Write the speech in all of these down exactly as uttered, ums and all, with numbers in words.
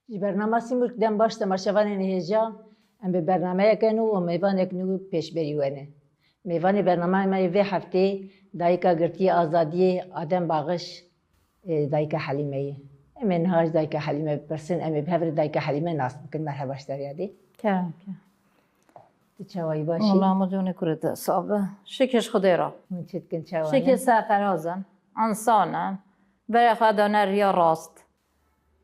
Ji bernama Sîmurg dem baş temaşevanên hêja, em bi bernameyeke nû û mêvanek nû pêşberî we ne. Mêvanê bernameya me yê vê heftê dayika girtiyê azadiyê Adem Baxiş, e, dayika Helîme ye. Em ê niha ji dayika Helîme bipirsin, em ê bi hev re dayika Helîme nas bikin. Merheba ji te re yadê. Kerem ke. Tu çawa yî, baş î? Wela min canê kurê te sax be. Şikir ji Xwedê re. Hûn çi dikin, çawa ne? Şikir serferaz in, însan in. Berê xwe dane riya rast.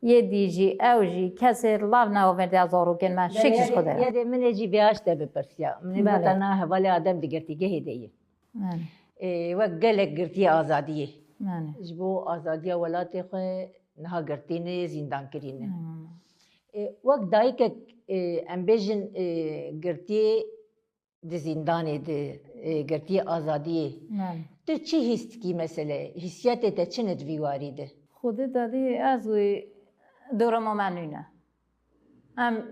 Yê dî jî, ew jî, kesê lav neavêndiya zarokên me, şikir ji Xwedê re. Yadê min ê jî vêya ji te bipirsiya. Min ê Belê. Gota niha hevalê Adem di girtîgehê de ye. Belê. Ê, wek gelek girtiyê azadiyê. Belê. Ji bo azadiya welatê xwe niha girtî ne, zîndankirî ne. Hmm. Ê, wek dayikek, ê, em bêjin, ê, girtiyê di zîndanê de, e, girtiyê azadiyê. Belê. Tu çi hîs dikî mesele? Hîsiyetê te çi ne di vî warî de? Xwedê dadî ez wê dorema me nûne. Em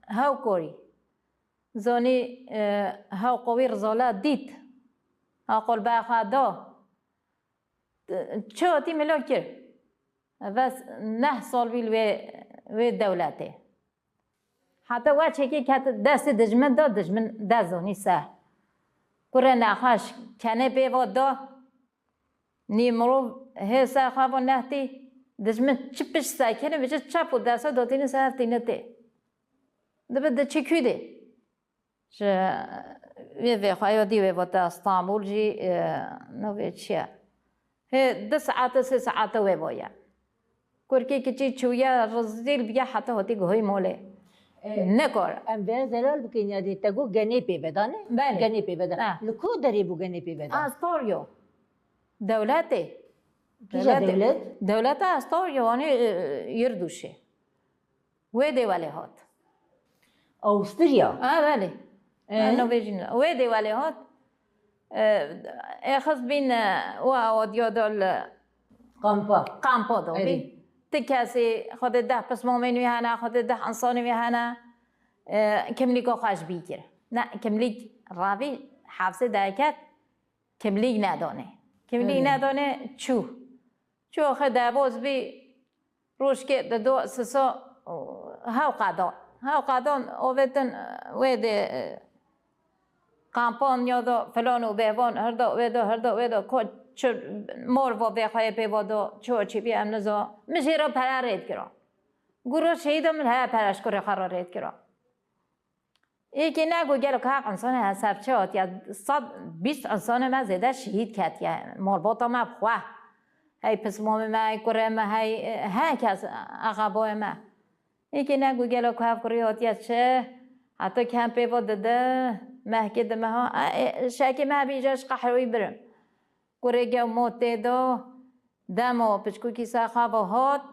hew korî. Zonî, e, hew qewî rizala dît. Hew qolbeya xwe da. Çi hatî milo kir? Vês neh sal bî li wê, wê dewletê. Heta weçekî ket destê dijmin de, dijmin dest zonî ser. Kurê nexweş kenê pê va da. Nî mirov hê ser xwe va nehtî. Dijmin çi pişt ser kenê, bi çi çep û desta dotîne ser hev tîne tê. Dibe di çi kû de? Ji vê vêxweya dî wê vate Stenbul jî, e, navê çi ye? Hê du saete, sê saete wê boye. Kurkê kiçî çûye, rezîl biye, heta hatî guhî molê. E, Nekor. Em vê zelal bikin ya dê te got genê pê vedane? Belê. Genê pê veda. Ha. Li ku derê bû genê pê veda? Astoryo. Dewletê. Kîja Dewletê. Dewlet? Dewleta Astoryo, anî, e, Yurduşê. Wê dê welê hat. Awusturya? Ha, belê. Ee? Ha, Norvejî ne. Wê dê welê hat. Ee, ê xist bîn, e, û awadiya da li Kampa. Kampa da bî. Erê. Ti kesê, xwedê deh pismamên wî hene, xwedê deh insanê wî hene. Ee, kimlîka xwe ji bî kir. Ne, kimlîk ravî hefsê derket, kimlîk nedane. Kimlîk Erê. Nedane çû. Çû xwe derbaz bî, rojkê dido sisa hew qedan. Hew qedan avêtin wê dê, e, kampanya da filan û bêvan, hirda wê da, hirda wê da, ko çi mor va vê xweyê pê va da, çi çi bî em niza. Min jê re pere rê dikira. Guro şehîda min heye pere ji kurê xwe re rê dikira. Êkê ne ku gelo ka insana hesab çi hatiye, sed bîst insana me zêde şehîd ketiye. Malbata me bi xwe. Hey pismamê me, hey kurê me, hey her kes axaboyê me. Êkê ne ku gelo ka ev kurî hatiye çi, heta kem pê va dide, mehkê di meha, e, e, şekê me bîje ji qehroyî birim. Kurê gew mot tê do, demo piçkûkî ser xava hat,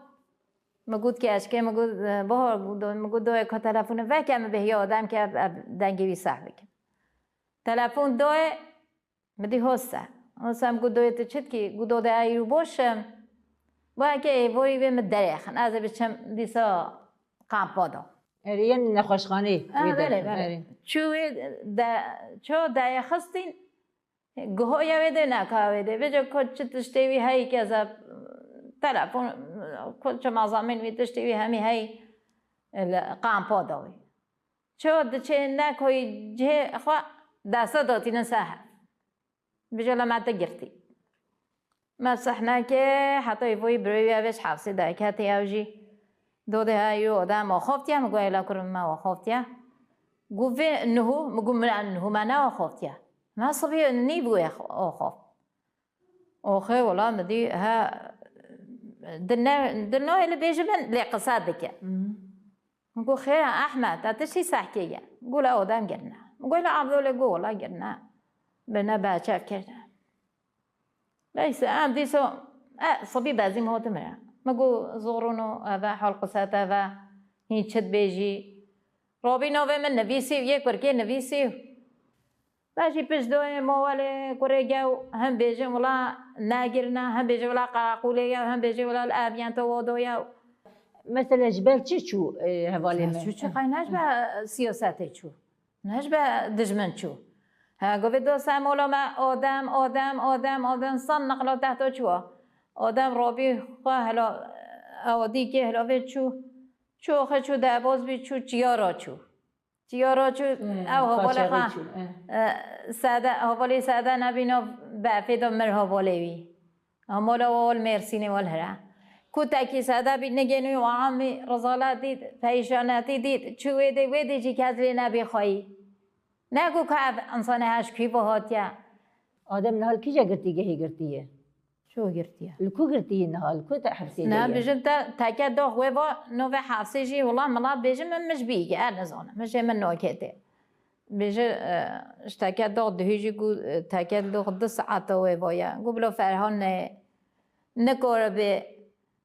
Min got, keşke, min got, e, Bahar, min got, doyê ka telefonu veke, min bêhiya Adem ke ev, ev dengê wî seh bikim. Telefon doyê, min dî hose. Hose min got, doyê tu çi dikî? Got, dode, ez îro boş im. Weke êvorî vê min derêxin. Ez ê biçim dîsa kampa da. Erê, yên nexweşxanê Ha, wê belê, derxin, belê. Erê. Çû wê de, ço derêxistîn, Guhoya wê de neka wê de. Vêca ku çi tiştê wî heyî keza telefon, ku çi mazamên wî tiştê wî hemî heyî li kampa da wî. Ço diçê nekoyî cihê xwe desta datînin ser hev. Vêca le me te girtî. Me sehnekê heta îvoyî birêwî ev ê ji hevsê derketê ew jî. Dodê he yo de me xoftiye, min got, "Ela kurim me we xoftiye." Got, "Vê niho?" Min got, "Min niho me ne we xoftiye. Me sibê nîv wê xo-, o xoft." Oxê wela min dî he di ne, di nayê li bêjî min lê qise dike. Min got, "Xêr e Ehmed, te tiştî sehkê ye?" Got, "La Adem girine." Min got, "La Abdulê?" Got, "Wela girine. Birine berçav kirine." Neyse, em dîsa, e, sibî bezîm hatim re. Min got, "Zorûno eve, hal qisete ve, hîn çi dibêjî?" Robî navê min nivîsî, yê kurkê nivîsî. Be jî pişt doyê ma welê kurê gew, him bêjin wila negirine, him bêjin wila qereqûlê ye, him bêjin wila li Evyento wado ye. Mesela ji ber çi çû, e, hevalê me? Çû çi qey ne ji ber siyasetê çû. Ne ji ber dijmin çû. He, govê dost em ola me Adem, Adem, Adem, Adem, san naqla tehto çû. Adem robî xwe hela, ew dîkê hela vê çû. Çû xwe çû derbaz bî, çû çiyara çû. Çiyara çû, ew hevalê xwe, e, Sede, hevalê Sede nebî nav befê de mir hevalê wî. Hevala wal Mêrsînê wal hire. Kutekî Sede bî, nigên wî û amî rezalet dît, perîşanetî dît, çû wê dê, wê dê jî kes lê nebî xweyî. Ne ku ka ev însanê heş kî ve hatiye. Adem niha li kîja girtîgehê girtiye? Ço girtiye? Li ku girtiyî niha? Li ku te hepsê de Ne, ye? Bijin te teke dox wê va nove hafsê jî wila milat bêjin min mij bî ge, ez nizanim. Mij ê min noketê. Bêje, e, ji teke dox dihî jî ku, e, teke dox du saeta wê va ye. Ku bilo Ferhan ne, nikore bê.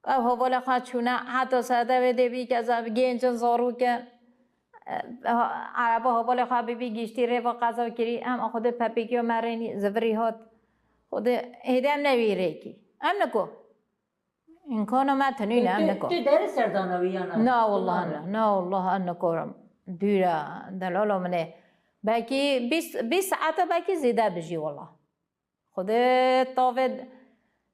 Ew hevalê xwe çûne, heta serde wê dê bî ke zaf genc in, zarok in. E, ha-, ereba hevalê xwe bibî giştî rê ve qeza kirî, em Xwedê pepêkiya me rênî zivirî hat. Xwedê hêdî em newî rêkî. Em niko. Îmkana me tinî ne, em Tu, niko. tu derî serdana wî ya na? Na, wallah, na, na, wallah, em nikorim. Dûr e, delala min ê. Belkî bîst, bîst saeta belkî zêde bijî, wallah. Xwedê tavê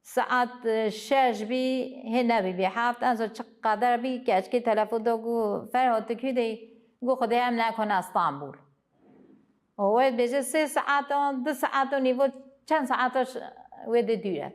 saet şeş bî, hê nebî bî heft, en zor çi qeder bî, keçkî telefon da got, Ferhat, tu kû de yî? Got, Xwedê em nekone Stenbol. Û wê bêje sê saetan, du saet û nîvo, çend saeta ş-, wê de dûr e.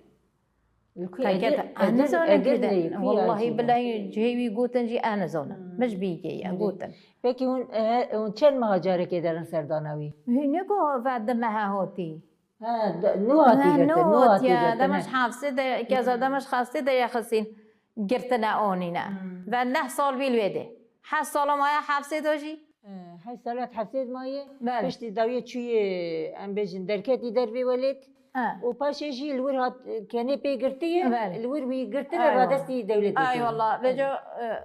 Li ku Teke Egir, te-, ez Egir, nizanim Egir kû de. neyê, kû Wallahî yacî bû. Billahî cihê wî gotin jî ez nizanim. Hmm. Mij bî kê ye, Egir. gotin. Pekî hûn, e, hûn çend meha carekê derin serdana wî? Hûn ne ku ve du meha hotî. Ha, de-, nû hatî Ha, girtin, nû nû hatî hatiye, girtin, dema he. ji hafsê de, keza dema ji hafsê de yexisîn girtine onîne. Hmm. Ve neh sal bî li wê de. Heşt sala maye hafsê de jî. He, heşt salat hafsê de maye, Belê. piştî dawiyê çûyê, em bêjin, derketî dervê welêt. He. Û paşê jî li wir hat, kenê pê girtiye, Belê. li wir wî girtine Ay radestî dewletê Ay kir. wallah, veco, e,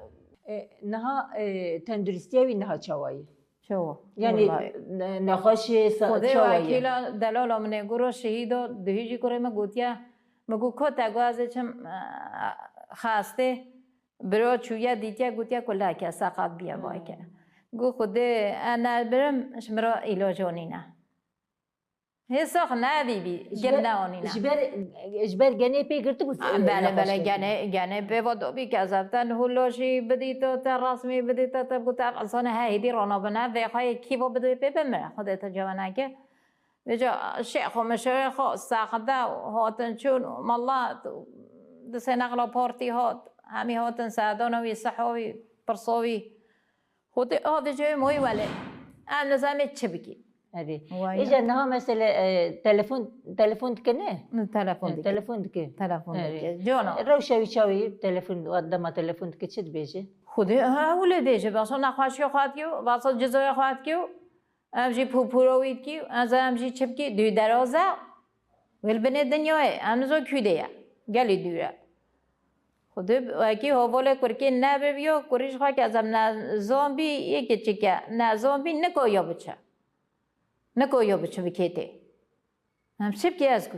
E, niha, e, tenduristiya wî niha çawa ye? Çawa? Yanî, Wallahî. ne-, nexweşê sa-, Xwedê çawa ye? Wekîla delala min ê, guro şehîdo, dihî jî kurê min gotiye, min got, Kote, got, ez ê çim, e, xastê, biro çûye dîtiye, gotiye ku leke seqat biye, Hmm. vayke. Got, Xwedê, e, ne birim, ji min re îlaco nîne. Hê sax nebîbî, Ji gir ber, neanîne. ji ber, ji ber genê pê girtibû, Ah, e, bele, bele, nexweş genê, genê pê va dobî ke zevten hûlo jî bidîto te, resmî bidîto te, bû te, insane he hêdî ronabine, vê xwe yê kî va bidwê pê bimire, Xwedê te ceve neke. Vêca şêx û mişewê xwe saxide hatin çûn, mala, di sê nexla partî hat, hemî hatin sedana wî, siha wî, pirsa wî. Xwedê, ha, vêca wê moyî welê. Em nizanê çi bikî. Erê. Wayne. Îja niha mesele, e, telefon, telefon dike ne? Telefon E, dike. telefon dike. Telefon Erê. dike. Cona. Rewşa wî çawa ye? Telefon, dema telefon dike çi dibêje? Xwedê, ha, wile bêje. Basa nexweşiya xwe dikiyo, basa cizoya xwe dikiyo. Em jî pûpûro wî dikî, ez em jî çi bikî? Dû deraz e. Wê li binê dinyayê, em nizo kû de ye. Gelî dûr e. Xwedê wekî hovolê kurkê nebibiyo, kurî ji xwe ke ez em nezon bî, yekê çike nezon bî, nikoya biçe. Nikoya biçe bi kêtê. Em çi bikî ez ku?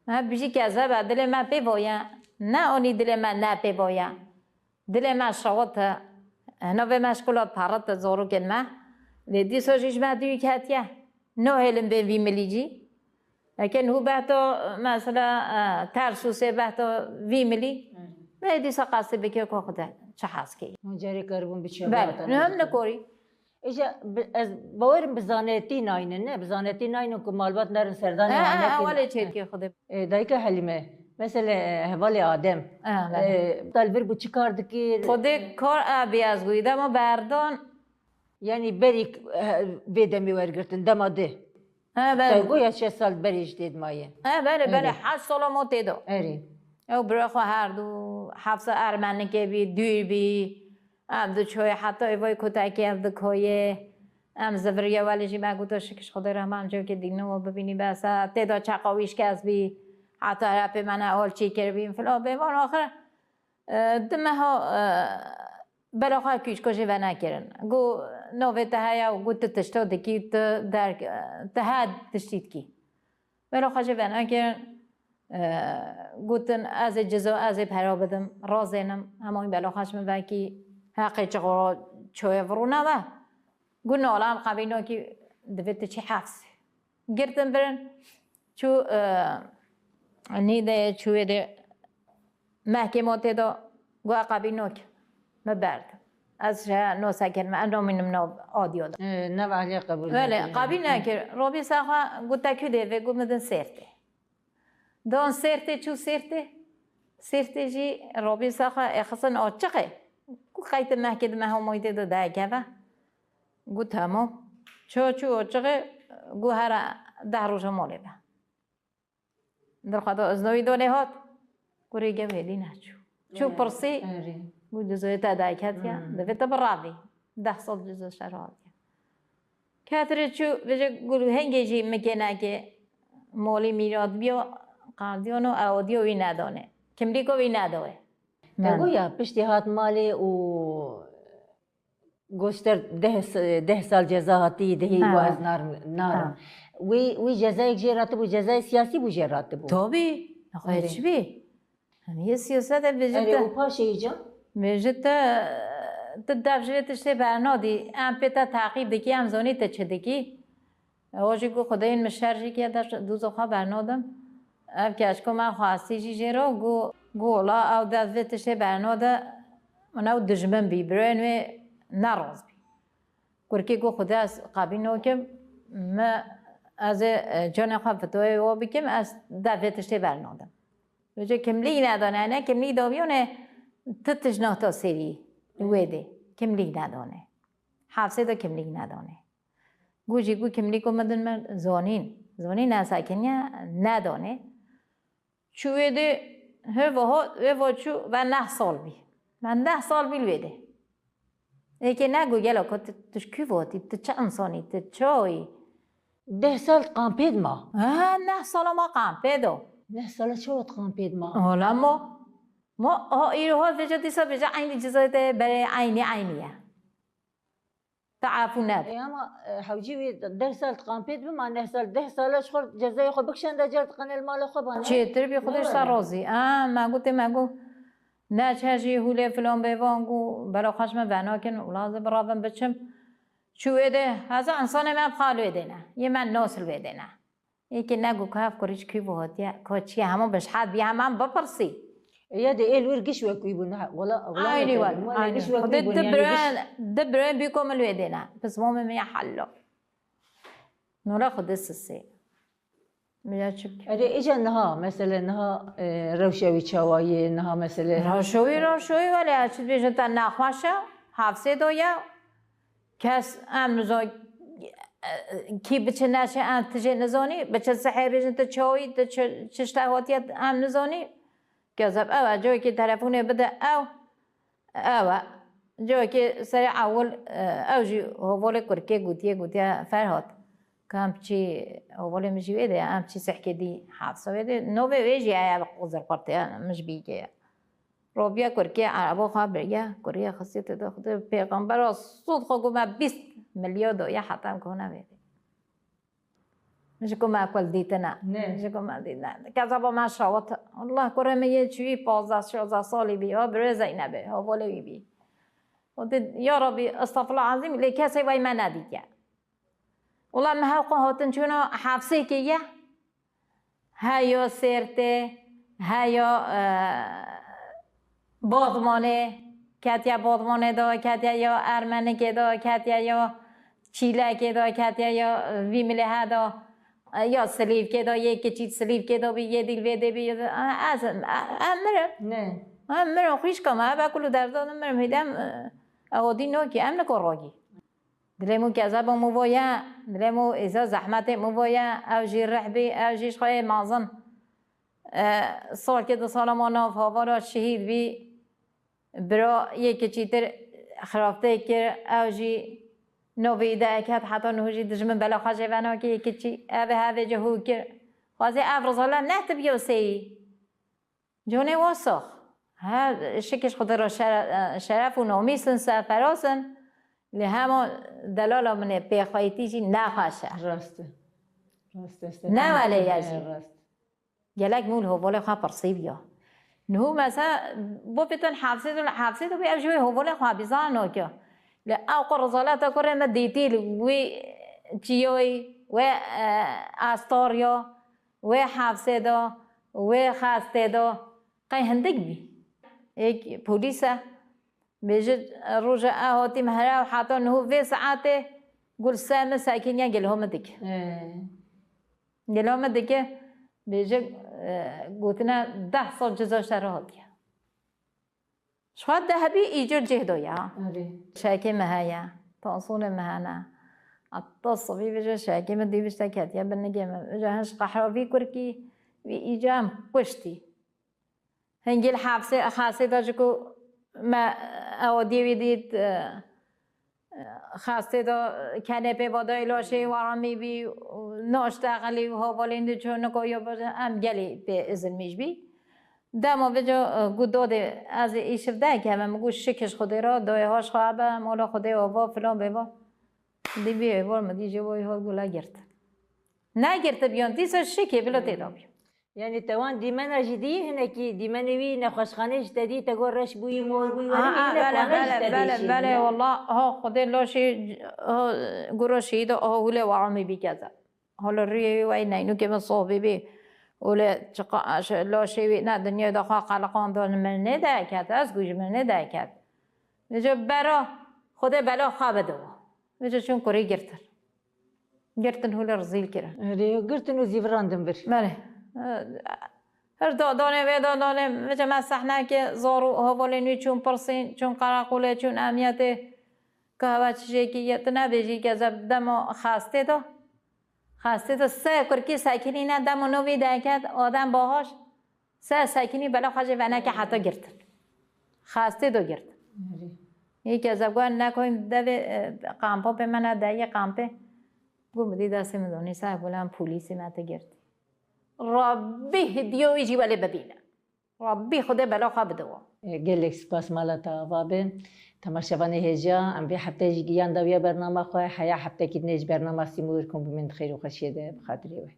Me bijî ke ez hebe, dilê me pê voye. Ne onî dilê me ne pê voye. Dilê me şewit e. Hina vê me şkola perit e, zorokên me. Lê dîsa jî ji me dûyî ketiye. Nahêlin bên vî milî cî. Eke niha behto, mesela, e, ters û sê behto vî milî. Hı. Vê dîsa qasî bike ku Xwedê çi hez kê. Hûn carê karibûn biçin Belê, rihatan ne, em bikin. nikorî. Îja bi-, ez bawerim bi zanetî naynin, ne? Bi zanetî naynin ku malbat nerin serdanê He, wan he, nekin. He, welê çêdikê Xwedê. E, dayika Helîme, mesele, e, hevalê Adem. He, belê. E, te li vir bû çi kar dikir? Xwedê kar e bî ez bûyî dema berdan. Yanî berî, e, vê demê wergirtin, dema di. He, belê. Te goya şeş sal berê ji tê dimaye. He, belê, belê. Erê. Heşt sala ma tê de. Erê. Ew bira xwe her du hefsa ermenikê bî, dûr bî. Em diçoyê heta êvayê kotekê ev dikoyê. Em ziviriye welê jî me goto şikir ji Xwedê rehma em cewkê dînî we bibînî bes e. Tê de çeqa wî şikest bî. Heta repê me ne hol çî kiribîn filan bê van axir. E, di meha, e, bela xwe kûçko jê venekirin. Got, navê te heye û got, tu tişto dikî, tu derg, e, tu her tiştî dikî. Bela xwe jê venekirin, e, gotin, ez ê cizo, ez ê pera bidim, razênim, hema wî bela xwe ji min vekî, heqê çi xwe çoye virûne ve. Got, nala em qebîl nakî, divê tu çî hefsê. Girtin birin, çû, e, nî de, çû wê de, mehkê ma tê de, got, qebîl nake. Me berdim. Ez ji no sekindim, ez namînim nav audio de. Ee, nav alî qebûl Belê, nekir. Qebîl nekir. Robî saxa got te kû dê vê, got min din Sêrtê. Don Sêrtê çû Sêrtê. Sêrtê jî Robî saxa ê xistin o çiqê. Ku qeytê mehkê di meha moydê de dayekeve. Got hemû. Ço çû o çiqê, got here deh roja molê be. Dirxwe da izno wî donê hat. Kurê gev hêdî neçû. Çû Erê, pirsî, erê. Got cizoyê te dayket ya, Hmm. divê te birevî. Deh sal cizo şer hatiye. Ketirê çû, vêje got hingê jî mikênekê molî mîrat biyo, qandiyo no, ew diyo wî nedonê. Kimlîko wî nedoye. Te got ya, piştî hat malê û Goşter deh s-, deh sal ceza hatî, dehî Ha. ku ez nar-, narim. Ha. Wî, wî cezayek jê ratibû, cezayê siyasî bû jê ratibû. Tabî. Nexwe Erê. çi bî? Em yê siyasete bêje Erê, te. û paşê îca? Bêje te, tu dev ji vê tiştê bernadî. Em pê te teqîb dikî, em zonî te çi dikî. Ew jî ku Xwedayên min şer jî ke de dûza xwe bernadim. Ev ke ji ku me xwestî jî jê re got, got wela ew dest vê tiştê bernade, min ew dijmin bî, birayên wê neraz bî. Kurkê got Xwedê ez qebîl nakim, me ez ê, e, canê xwe fitoyê we bikim, ez dest vê tiştê bernadim. Vêje kimlîk nedane, ne kimlîk daviyo ne ti tişt nahta serî wê dê. Kimlîk nedane. Hefsê de kimlîk nedane. Got jî got kimlîko min din me zonîn. Zonîn ez sekiniye nedane. Çû wê dê heva hat, heva çû ve neh sal bî. Me neh sal bî li wê dê. Êkê negot gelo ku tu, tu ji kû hatî, tu çi însanî, tu çi ayî? Deh sal di kampê de ma. Ha, neh sala ma kampê de. Neh sala çawa di kampê de ma? Ola ma. Ma ha îro hat vêje dîsa bêje eynî cizayê te berê eynî eynî ye. Te afû nebe. E, ama, e, hewcî wî deh sal di kampê dibe, ma neh sal, deh sala ji xwe cezayê xwe bikişen de car diqene li mala xwe bane. Çêtir bî, Xwedê ji te razî. A, me gotê, me got, neçe jî hûlê filan bêvan got, bela xwe ji me venakin, wela ez ê biravim biçim. Çû wê de, heza însanê me bi xal wê dê ne. Yê me nas li wê dê ne. Êkê negot ku ev kurî ji kû ve hatiye, ku çi ye, hema bi ji hev bî, hema em bipirsî. Ya de ê li wir giş wekî bû, ne, wela, wela Eynî wekî wek, bû, wela eynî. Giş wekî Xwedê bû, tu yani birayên, giş tu birayên bî ku min wê dê ne. Pismamê min ya hello. Nora Xwedê sisê. Min ya çi bike? Erê, îca niha, mesele niha, e, rewşa wî çawa ye, niha mesele Rewşa wî, rewşa wî, wele, ez çi dibêjim te nexweş e, hafsê do ye, Kes em nizo, kî biçe neçe em tijê nizonî, biçe sihê bêjin tu çawî, tu çi, çi şte hotiye em nizonî. Kezeb ew e, cawekî telefonê bide ew, ew e. Cawekî serê ewil, ew jî hovolê kurkê gotiye, gotiye Ferhat. Ka em çî, hovolê min jî wê de ye, em çî sihkê dî hafsa wê de. Novê wê jî heye bi quzir qurtê, min ji bîkê ye. Robiye kurkê erebo xwe biriye, kuriyê xistiye tê de xwe de pêxembera sûd xwe got me bîst milyon doye heta em kone vê de. Ji ku me kul dîtine. Ne. Ji ku me dîtine. Kezeba me şawit. Allah kurê me yê çûyî pazdeh şazdeh salî bî. Ha birê Zeynebê. Ha volê wî bî. Û dî, ya Rabî, estağfirullah azîm, lê kesê vay me nedîtiye. Wela me hew xwe hatin çûna hefsêkê ye. Heyo Sêrtê, heyo, e, Bodmonê, ketiye Bodmonê de, ketiye ya Ermenikê de, ketiye ya Çîlekê de, ketiye ya, e, vî milê he de, e, ya Silîvkê de, yê kiçî Silîvkê de bî, yê dîl vê dê bî, yê dî, e, ez, e, em mirim. Ne. Em mirim, xwîşka me, ebe kulu derda de mirim, hêdem, e, ew dî nokî, em niko rogî. Dilê min kezeba min voye, dilê min êza zehmetê min voye, ew jî rih bî, ew jî ji xwe yê mezin. E, salkê di sala ma nav havara şehîd bî, bira yê kiçîtir xirabtê kir, ew jî novê îdeyek hat, heta niho jî dijmin bela xwe jê venakê yê kiçî, ev ê hevê cihû kir. Xwezê ev rizala nehtibiyo seyî. Conê wasox. Her şikiş Xwedê re şere-, şeref û namîs in, serferaz in. Lê hema delala min ê pêxweytî jî nexweş e. Rast e. Rast e, Ne wele ye jî. Rast. Gelek mûl hovolê xwe pirsî biya. Niho mesela bo pêtin hafsê de, hafsê de bê ev ji wê hovolê xwe bizan nake. Lê ew qur rizaleta kurê me dîtî li wî çiyoyî, wê, e, astoryo. Wê hafsê de, wê xastê de, qey hindik bî. Êk polîs e, Bêje, roja e hatî mehre û heta niho vê saetê gul se min sekiniye gilho min dike. Ee. Gilho min dike, bêje, e, gotine deh sal ceza şer hatiye. Ji xwe deh bî îcar cih daye ha. Erê. Çekê me heye, tansonê me hene. Heta sibî bêje çekê min dî bişte ketiye binigê min. Bêje hin ji qehra vî kurkî, vî îcar em kuştî. Hingî li hepsê, hesê de ji ku me ewadiyê wî dît, e, e, xestê de kenê pê vadayê laşê waramî bî, naşte xelî û havalên di ço niko yo bêje, em gelî pê izilmîş bî. Dema vêca, e, gu dodê ez ê îşiv derkevim, min gu şikiş Xwedê ra, doyê haş xwe be, mola Xwedê ava, filan bêva. Dî bî êvar min dî jê wayî hat gula girt. Negirtibiyan, dîsa şikê bila tê da bî. Yani te wan dîmena jî dî hinekî, dîmenê wî nexweşxanê ji te dî, te got reş bûyî, mor bûyî, Aa, were aa, hinek bele, wana bele, ji te bele, dî bele, şî. Wala, ha, Xwedê laşê, ha, guro şehîda, ha, hûlê waramî bî keze. Hala rûyê wî wey neynûkê min sohbê bî. Hûlê çiqa, ş-, laşê wî ne dinyayê de xwe qeliqan da, ji min nêdeket, ez ku ji min nêdeket. Vêca bera, Xwedê bela xwe bide wa. Vêca çûn kurî girtin. Girtin hûlê rizîl kirin. Erê, girtin û zîvirandin vir. Belê. Her da-, danê vê da-, danê, vêca me sehnekê zor û hevalên wî çûn pirsîn, çûn qereqolê, çûn emniyetê. Ka hewa çi jêkî ye, tu nebêjî ke ze dema xestê da. Xestê da se kurkî sekinîne, dema novî deket, adem bahaş. Se sekinî bela xwe jê veneke heta girtin. Xestê do girtin. Erê. Yê ke ze got nekoyim devê, e, kampo pê me ne de yê kampê. Got min dî destê min donî se gulan polîsî me te girtî. Rabbî hidiyo wî jî welê bibîne. Rabbî Xwedê bela xwe bide wa. E, gelek spas mala te ava be. Temaşevanê hêja, em vê hefte jî giyan dawiya bernama xwe. Heya heftekî dinê ji bernama Sîmor kom bi min di xêr û xweşiyê de bi xatirê we.